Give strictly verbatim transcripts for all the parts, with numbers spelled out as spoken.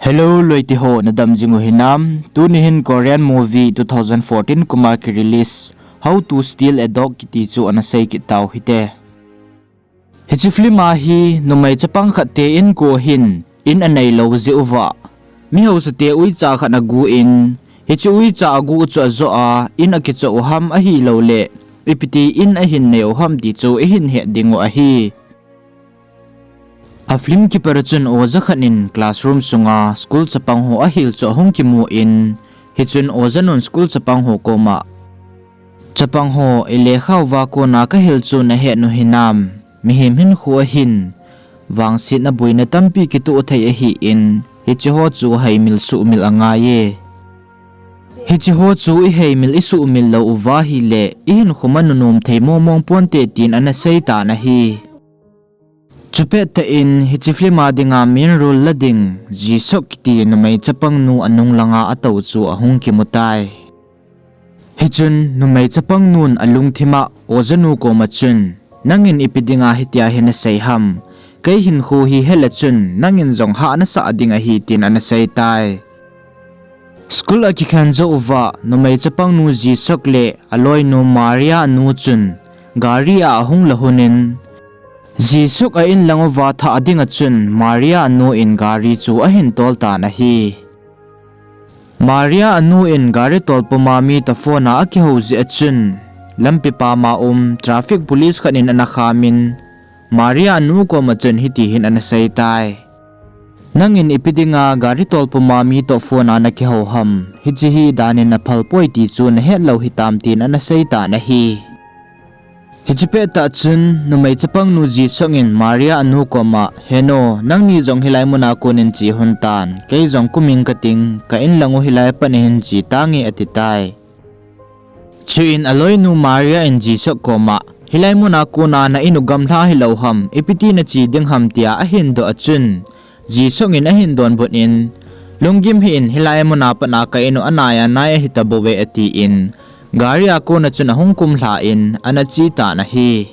Hello, loite ho, nadam jing u hinam? Tuni hin Korean movie two thousand fourteen kuma ki release How to Steal a Dog kiti chu ana sei kit tau hite. Hiche film a hi numei chapang khat te inko hin in anei lou jeh uva, mi hausate uicha khat agu in, hiche uicha agu chu ajoh a, in akichoh u ham ahilouleh ipi ti in ahin nei u ham ti chu ihin het ding u ahi. A film kipat a chun oja khat in classroom sunga school chapang ho ahil chu ahung kimu in, hichun oja nun school chapang ho koma, "Chapang ho, i lekha uva kona kahil chu nahet u hinam? Mihem hinkho ahin vangsetna boina tampi kitoh thei ahin, hiche ho chu heimil suhmil angai e. Hiche ho chu iheimil isuhmil lou uva ahileh, ihinkho ma nunom thei mongmong ponte," tin ana sei tan ahi. Chupet tah in hiche film a dinga main role la ding Ji-sok kiti numei chapang nu anung langa atou chu ahung kimu tai. Hichun numei chapang nun alungthim a oja nu koma chun, "Nangin ipi dinga hitia hi nasei ham? Kei hinkho hi hela chun nangin jong hah nasah ding ahi," tin ana sei tai. School akikhen jou uva, numei chapang nu Ji-sok le aloinu Maria anu chun gari a ahung la lhonin, Ji-sok a in lang uva thah dinga chun Maria anu in gari chu ahin tol tan ahi. Maria anu in gari tol puma mi toh phone a akihou jeh a chun, lampi pam a um traffic police khat in ana khamin, Maria anu koma chun hiti hin ana sei tai. "Nangin ipi dinga gari tol puma mi toh phone a nakihou ham? Hiche hi danin aphal poi ti chu nahet lou hitam?" tin ana sei tan ahi. Hiche pet tah chun numei chapang nu Ji-sok in Maria anu koma, "Heno, nangni jong hilai muna konin che hon tan, kei jong kum ing kating, ka in lang u hilai a pat nahin che tange," ati tai. Chuin aloinu Maria in Ji-sok koma, "Hilai muna kona na in u gamlha hilou ham, ipi ti nache ding ham?" tia ahin doh a chun, Ji-sok in ahin donbut in, "Lunggim hih in, hilai muna pat a ka in u anai anai ahi tabouve," atin, gari a kona chun ahung kumlha in ana che tan ahi.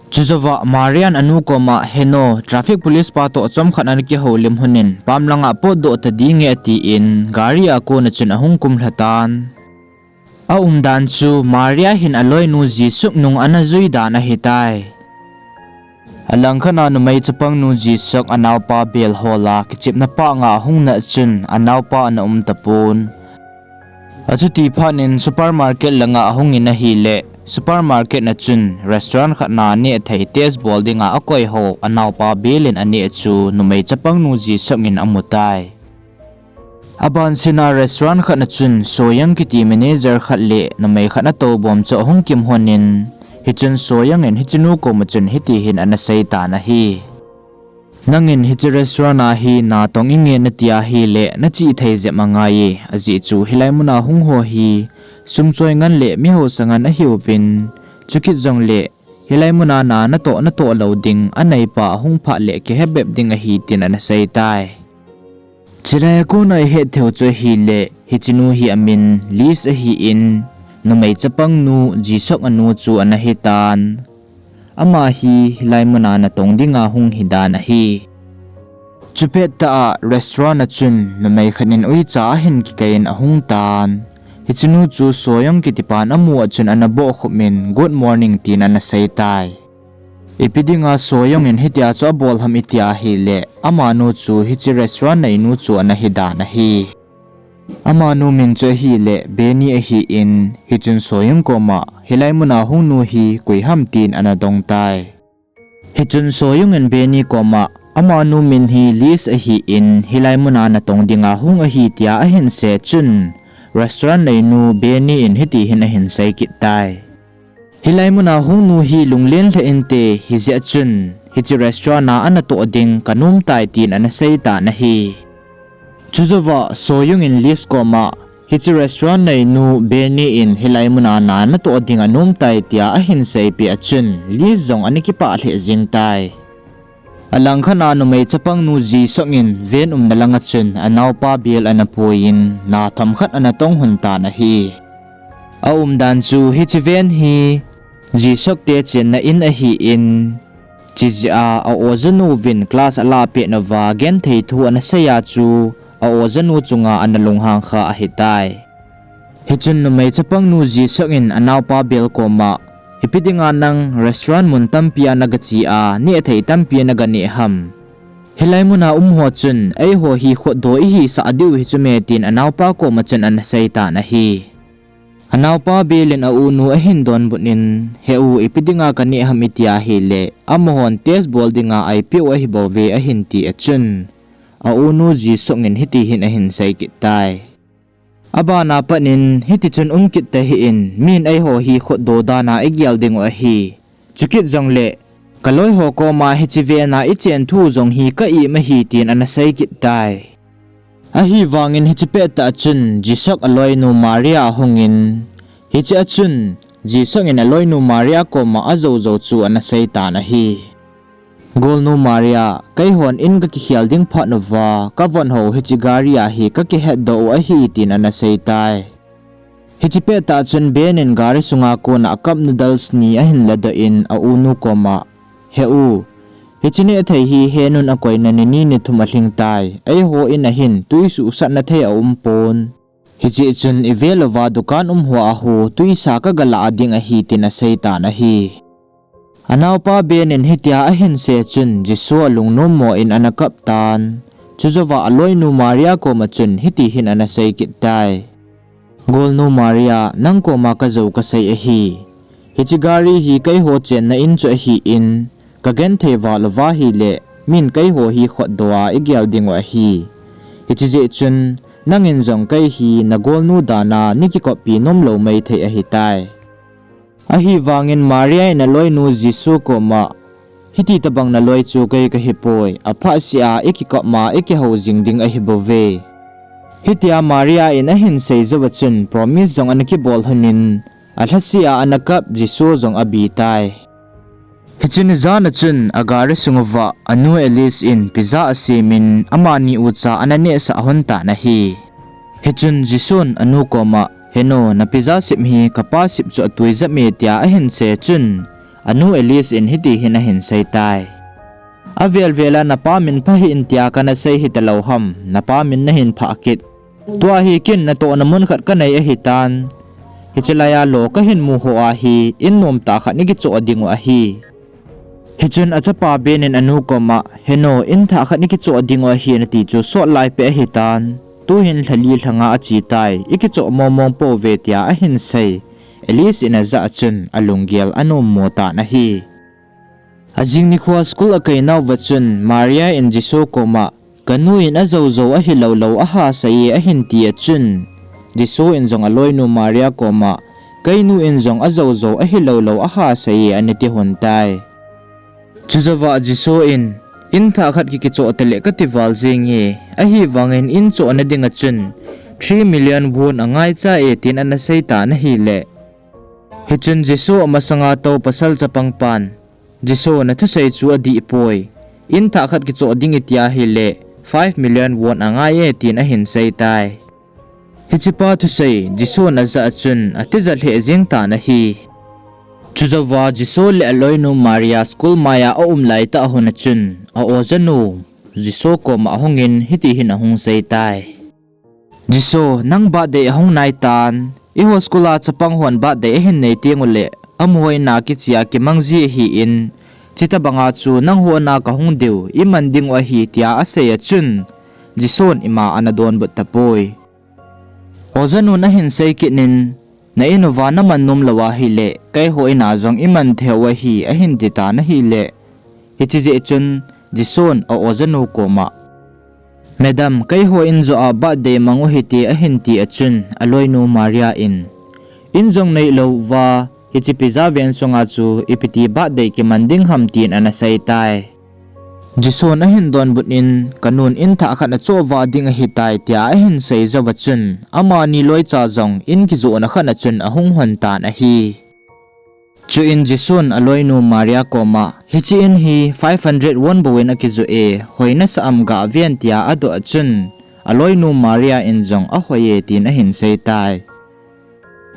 Chujouva Maria in anu koma, "Heno, traffic police pa toh chomkhat ana kihoulim lhonin, pam langa potdoh ta dinge," atin, gari a kona chun ahung kumlha tan. Aumdan chu Maria hin aloinu Ji-sok nung ana jui dan ahitai. Alangkhat a numei chapang nu Ji-sok anaopa bel hol a kichepna panga ahung nat chun anaopa ana um tapon. Achuti phat in supermarket langa ahung in ahileh, supermarket na chun restaurant khat na neh thei test bol dinga akoi ho anaopa bel in aneh chu numei chapang nu Ji-sok in amu tai. Abansena restaurant khat na chun So-young kiti manager khat le numei khat atoubom chu ahung kimlhonin, hichun So-young in hichenu koma chun hiti hin ana sei tan ahi. "Nangin hiche restaurant a hi natong inge nati ahileh, nache thei jep angaiye, ajeh chu hilai muna hung ho hi sum choi ngen le mi hausa ngen ahiuvin, chukit jongleh hilai muna na natoh natoh lou ding, aneipa ahung phat leh kihebep ding ahi," tin ana sei tai. Chulai a kona ihet theiu chu ahileh, hichenu hi amin Liz ahin, numei chapang nu Ji-sok anu chu ana hitan. Ama hi hilai muna natong dinga hung hidan ahi. Chupet tah a restaurant a chun numei khat in uicha ahin kikaiyin ahung tan. Hichenu chu So-young kitipan amu a chun ana bohkhup in, "Good morning," tin ana sei tai. Ipi dinga So-young in hitia chu abol ham iti ahileh, amanu chu hiche restaurant neinu chu ana hidan ahi. Amanu min chu ahileh Benny ahin, hichun So-young koma, "Hilai muna hung nu hi koi ham?" tin ana dong tai. Hichun So-young in Benny koma, "Amanu min hi Liz ahin, hilai muna natong dinga hung ahi," tia ahin sei chun, restaurant neinu Benny in hiti hin ahin sei kit tai. "Hilai muna hung nu hi lunglen lheh inte, hijeh chun hiche restaurant a natoh ding kanom tai," tin ana sei tan ahi. Chujouva So-young in Liz koma, "Hiche restaurant neinu Benny in hilai muna na natoh ding anom tai," tia ahin seipeh a chun, Liz jong ana kipah lheh jeng tai. Alangkhat a numei chapang nu Ji-sok in van umna langa chun anaopa bel ana puiyin, na themkhat ana tong lhon tan ahi. Aumdan chu hiche van hi Ji-sok te chenna in ahin, Chijeh a a-ojanu vin class alahpeh nauva genthei thu anasei a chu a-ojanu chunga ana lunghang kha ahitai. Hichun numei chapangnu Jisung in anaopa Bel koma, ipi dinga nang restaurant mun tampi a nagache a nehthei tampi naganeh ham? Hilai muna umho chun eiho hi khutdoh ihisah diu hichu me, tin anaopa koma chun anaseitan ahi. Anaopa Bel in a-unu ahin donbut in, he u, ipi dinga kaneh ham itia ahile, amahon test bol dinga eipeh u ahibouve, ahin ti a chun, a-unu Jisung in hiti hin ahin sei kit tai. Abana pat in hitichun um kit tahih in, min eiho hi khutdoh dan a igel dingu ahi. Chukit jongle, kaloiho koma hiche ven a ichen thu jong hi ka-im ahi, tin anasei kit tai. Ahivangin hiche pettah chun Jisung aloinu Maria ahungin, hiche a chun Jisung in aloinu Maria koma ajoujou chu anaseitan ahi. Golnu Maria, keihon in kakikhel ding phat uva kavon hou hiche gari a hi kakihetdoh u ahi, tin anasei tai. Hiche pettah chun Ben in gari sunga kona cup noodles ni ahin ladoh in a-unu koma, he u, hiche nehthei hi henun akoina nini nithum alhing tai. Eiho in a hin twi suhsatna thei aumpon. Hiche chun ivel uva dukan umho a hu twisa kagalah ding ahi, tin aseitan ahi. Anaopa Ben in hitia ahin sei chun Jisu alungnommo in anakap tan. Chujouva aloinu Maria koma chun hiti hin anasei kit tai. Golnu Maria, nang koma kajou kasei ahi. Hiche gari hi keiho chenna in chu ahin, kagenthei val uva ahile, min keiho hi khutdoh a igel dingu ahi. Hiche jeh chun, nangin jong kei hi nagolnu dan a neikikoppi nomlou maithei ahitai. Ahivangin Maria in aloinu Jisu koma, hiti tobang naloi chu kei kahipoi, aphat seh a ikikopma ikihou jing ding ahibouve. Hitia Maria in ahin sei jouva chun promise jong anakibol lhonin, alhaseh a anakap Jisu jong abi tai. Hiche ni jan a chun agari sunguva anu Alice in pizza asemin amani ucha ananehsah lhon tan ahi. Hichun Jisun anu koma, henu, na pizza sem hi kapa sem chu atui jep e, tia ahin sei chun, anu Alice in hiti hin ahin sei tai. Avel vel a napa min phah hih in tia kanasei hitalou ham, napa min nahin phah kit. Tua hi ken natohna mun khat kanei ahitan. Hiche laiya lo kahin mu ho a hi, in nomtah khat neikichoh dingu ahi. Hichun achapa Ben in anu koma, henu, in thah khat neikichoh dingu ahi nati chu sot lai peh ahitan. Tuhin lha li lha nga ache tai, ikichoh mong mong pouve, tia ahin sei. Alice in ajah a chun alunggel anommo tan ahi. Ajing nikhoa school akainauva chun Maria in Jisu koma, kanu in ajou jou ahilou lou ahasei e, ahin ti a chun, Jisu in jong aloinu Maria koma, keinu in jong ajou jou ahilou lou ahasei e, anati lhon tai. Chujouva Jisu in, in thah khat kikichoh tale kati val jenge, ahivangin in chohna dinga chun three million won angaicha e, tin anasei tan ahile. Hichun Jisu amasanga tou pasal chapang pan, Jisu, nathusei chu adih poi. In thah khat kichoh ding iti ahile, five million won angai e, tin ahin sei tai. Hichepa thusei Jisun ajah a chun atijat lheh jeng tan ahi. Chujouva Jisu le aloinu Maria school maiya aum laitah hun a chun, a-ojanu Jisu koma ahungin hiti hin ahung sei tai. Jisu, nang birthday ahung nai tan, eiho school a chapang hon birthday ahin nei tenguleh, amaho in a kichea kimang ji ahin, chutabanga chu nangho in a kahung diu iman dingu ahi, tia asei a chun, Jisun ima ana donbut tapoi. Ojanun ahin sei kitnin, na in uva naman nom lou ahileh, keiho in a jong iman theiu ahi, ahin ti tan ahileh. Hiche jeh chun, Jisun a-ojanu koma, Madam, keiho in joh a birthday mang u hite, ahin ti a chun, aloinu Maria in, in jong neilou uva, hiche pizza van sunga chu ipiti birthday kiman ding ham, tin ana sei tai. Jisun ahin donbut in, kanun in thah khat achoh vah ding ahitai, tia ahin sei jouva chun, amani loicha jong in kijohna khat a chun ahung lhon tan ahi. Chuin Jisun aloinu Maria koma, hiche in hi five hundred won bouvin akijoh e, hoi nasah am gah ven, tia adoh a chun, aloinu Maria in jong ahoi e, tin ahin sei tai.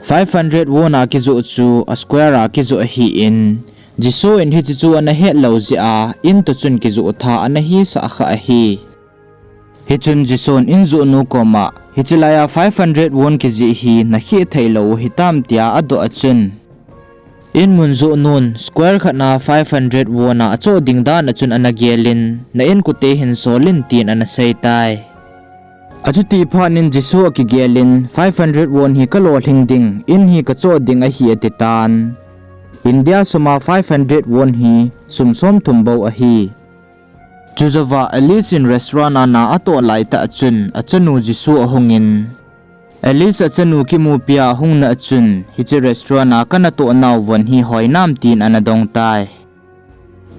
Five hundred won a kijoh chu a square a kijoh ahin, Jisu in hiche chu ana het lou jeh a, in toh chun kijoh tha ana hisah kha ahi. Hichun Jisun in johnu koma, hiche laiya five hundred won kijih hi nakhih theilou u hitam tia adoh a chun, in mun johnun square khat na five hundred won a achoh ding dan a chun ana gelin, na inkote hin solin tin ana seitai. Achuti phat in Jisu akigelin, five hundred won hi kalolhing ding, in hi kachoh ding ahi atitan. India suma five hundred won hi sum somthum bou ahi. Chujouva Alice in restaurant a na atoh laitah a chun achanu Jisu ahungin, Alice achanu kimupia ahungna a chun, hiche restaurant a kanatoh nau von hi hoinam tin ana dongtai.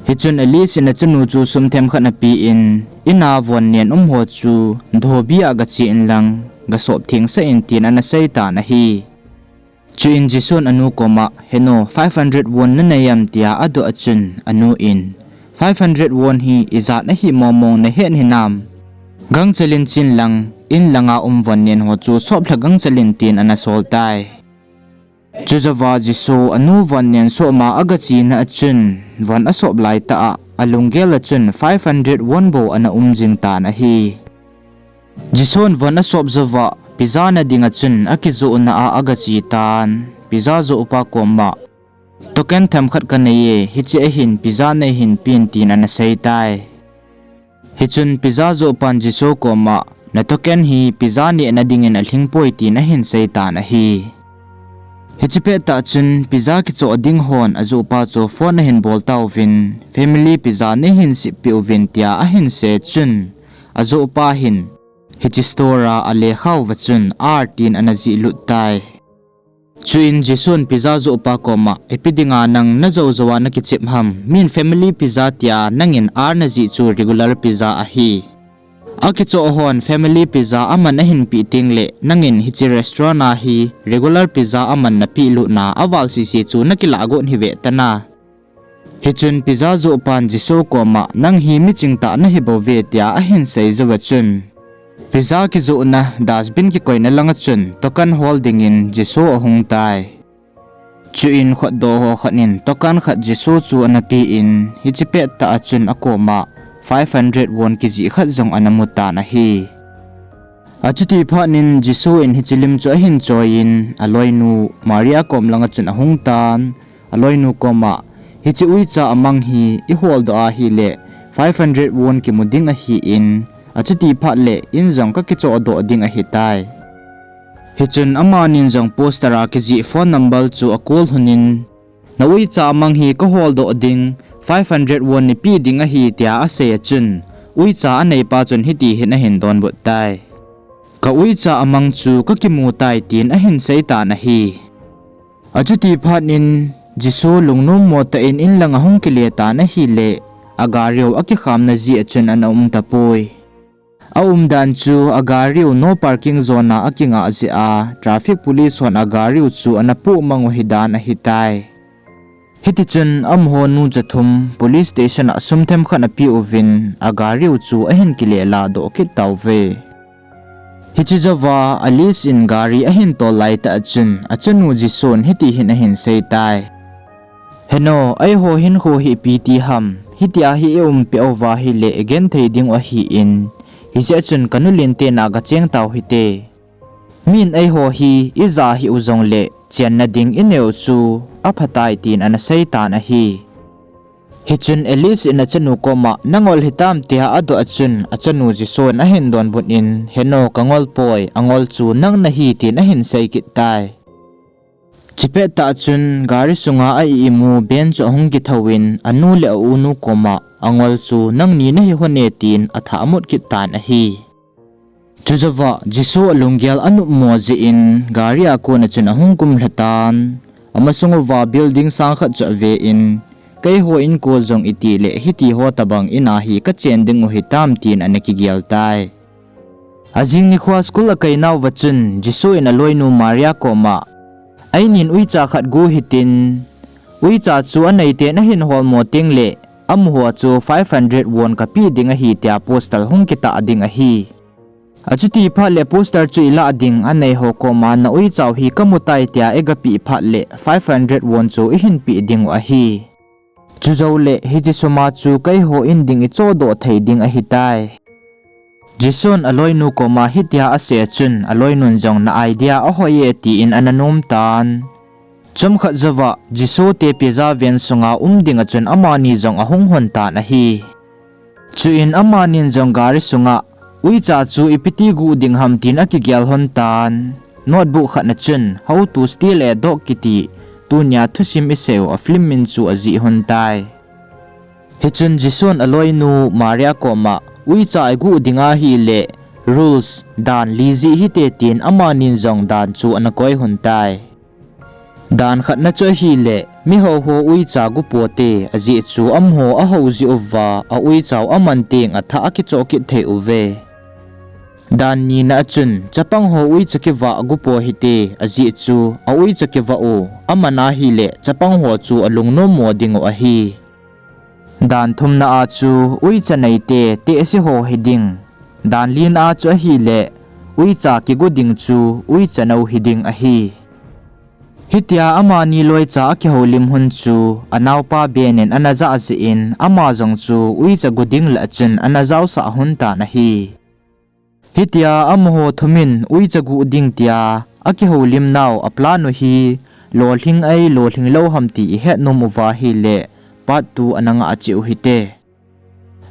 Hichun Alice in achanu chu sum themkhat apen, in a von nen umho chu dhobi a gache inlang, gasop thengsah in tin ana seitan ahi. Chuin Jisun anu koma, henu, five hundred won nanei am tia adoh a chun, anu in, five hundred won hi ijat ahi momong nahet hinam? Gangchalin chenlang, in langa um von nen ho chu soplha gangchalin tin ana soltai. Chujouva Jisu anu von nen sopma agachena a chun, von asop laitah a, alunggel a chun five hundred won bou ana um jing tan ahi. Jisun von asop jouva, pizza na dinga chun akijohna a agachetan, pizza johpa koma, token themkhat kanei e, hiche ahin pizza neihin pen tin ana seitai. Hichun pizza johpan Jisu koma, na token hi pizza nehna dingin alhingpoi tin ahin seitan ahi. Hiche pettah chun pizza kichoh ding hon ajohpa chu phone ahin bol tauvin, family pizza neihin seppeh uvin tia ahin sei chun, ajohpa hin, hiche store a alekhauva chun R tin ana jihlut tai. Chuin Jisun pizza johpa koma, ipi dinga nang najou jouva nakichep ham, min family pizza tia nangin R najih chu regular pizza ahi. Akichoh hon family pizza aman ahinpeh tengle, nangin hiche restaurant a hi regular pizza aman napehlutna aval sese chu nakilah got hih ve tana. Hichun pizza johpan Jisu koma, nang hi miching tah nahibouve tia ahin sei jouva chun, pizza kijohna dustbin kikoina langa chun token hol dingin Jisu ahungtai. Chuin khutdoh ho khat in token khat Jisu chu ana pen, hiche pettah a chun akoma five hundred won kijih khat jong ana mutan ahi. Achuti phat in Jisu in hiche lim chu ahin choiyin, aloinu Maria kom langa chun ahungtan, aloinu koma, hiche uicha amang hi iholdoh ahile, five hundred won kimu ding ahin, achuti phat le in jong kakichohdoh ding ahitai. Hichun amanin jong poster a kijih phone number chu acall lhonin, na uicha amang hi kaholdoh ding, five hundred won neipeh ding ahi tia asei a chun, uicha aneipa chun hiti hin ahin donbut tai. Ka uicha amang chu kakimu tai tin ahin seitan ahi. Achuti phat in Jisu lungnommo tah in in langa ahung kile tan ahile, agari u akikhamna jeh a chun ana um tapoi. Aumdan chu agari u no parking zone a akingah jeh a, traffic police hon agari u chu ana pohmang u hidan ahitai. Hitichun amaho nucha thum police station a sum themkhat apeh uvin, agari u chu ahin kile lahdoh kit tauve. Hiche jouva Alice in gari ahin tol laitah a chun, achanu Jisun hiti hin ahin seitai. Henu, eiho hinkho hi ipi ti ham, hitia hi i umpeh uva ahile igenthei dingu ahin, hijeh chun kanu lentena gacheng tau hite. Min eiho hi ija hih u jongle chenna ding ineiu chu aphatai tin ana seitan ahi. Hichun Alice in achanu koma, nangol hitam tia adoh a chun, achanu Jisun ahin donbut in, henu, kangol poi, angol chu nang nahi tin ahin sei kit tai. Chupet tah chun gari sunga a-i imu Ben chu ahung kithouvin, anu le a-unu koma, angol chu nangni nahi hon e tin athah amut kit tan ahi. Chujouva Jisu alunggel anopmo jeh in gari a kona chun ahung kumlha tan, amasang uva building sang khat chu ave in, keiho inko jong itile hitiho tobang in a hi kachen dingu hitam tin ana kigel tai. Ajing nikhoa school akainauva chun Jisu in aloinu Maria koma, einin uicha khat gu hitin, uicha chu aneiten ahin holmo tengle, amaho chu five hundred won kapeh ding ahi tia poster hung kitah ding ahi. Achuti phat le poster chu ilah ding, aneiho koma na uichau hi kamutai tia igapeh phat le five hundred won chu ihin peh dingu ahi. Chujouleh hiche suma chu keiho in ding ichohdoh thei ding ahitai. Jesun aloinu koma hitia asei a chun aloinun jong na idea ahoi e tin ana nom tan. Chomkhat jouva Jesu te pizza van sunga um dinga chun amani jong ahung hon tan ahi. Chuin amanin jong gari sunga uicha chu ipiti guh ding ham tin akigel hon tan. Notebook khatna chun How to Steal a Dog kiti tunia thusim iseiu a film min chu ajih hon tai. Hichun Jesun aloinu Maria koma uicha iguh ding ahile rules dan li jih hite tin amanin jong dan chu ana koi hon tai. Dan khatna chu ahile, miho ho uicha gu pote, ajeh chu amaho ahou jeh uva, a uichau aman teng athah akichoh kit thei uve. Dan nina a chun, chapang ho uicha kivah gu po hite, ajeh chu a uicha kivah u aman ahile, chapang ho chu alungnom mo dingu ahi. Dan thumna a chu uicha neite tehse ho hiding. Dan lina a chu ahile, uicha kigu ding chu uicha nou hiding ahi. Hitia amani loicha akihoulim hun chu anaopa Ben in ana jah jeh in ama jong chu uicha gu ding lah a chun ana jaosah hon tan ahi. Hitia amaho thumin uicha guh ding tia akihoulim nau a plan u hi lolhing ai lolhing lou ham ti ihet nom uva ahile part two ana ngah cheh u hite.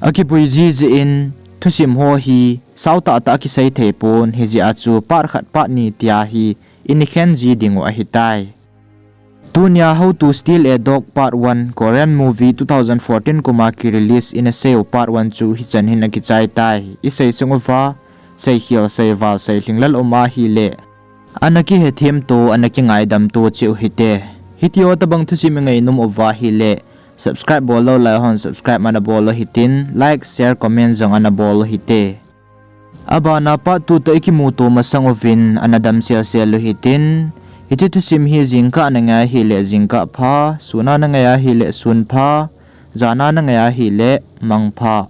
Akibui ji jeh in thusim ho hi sao tahtah akisei thei pon hijeh a chu part khat part ni tia hi ini khen ji dingu ahitai. Tunia How to Steal a Dog Part one Korean movie two thousand fourteen kuma ki release ina seiu part one chu hichan hin akichai tai. Isei sung uva seikhel seival seilhinglel um ahile ana kihethem to ana kingaidam to cheh u hite. Hitia tobang thusim ingainom uva ahile subscribe bol lou lai hon subscribe ana bol u hitin like share comment jong ana bol u hite. Abana part two toh ikimuto masang uvin ana damsel sel u hitin. Hiche thusim hi jingkah nangai ahile jingkah pha, suna nangai ahile sun pha, jana nangai ahile mang pha.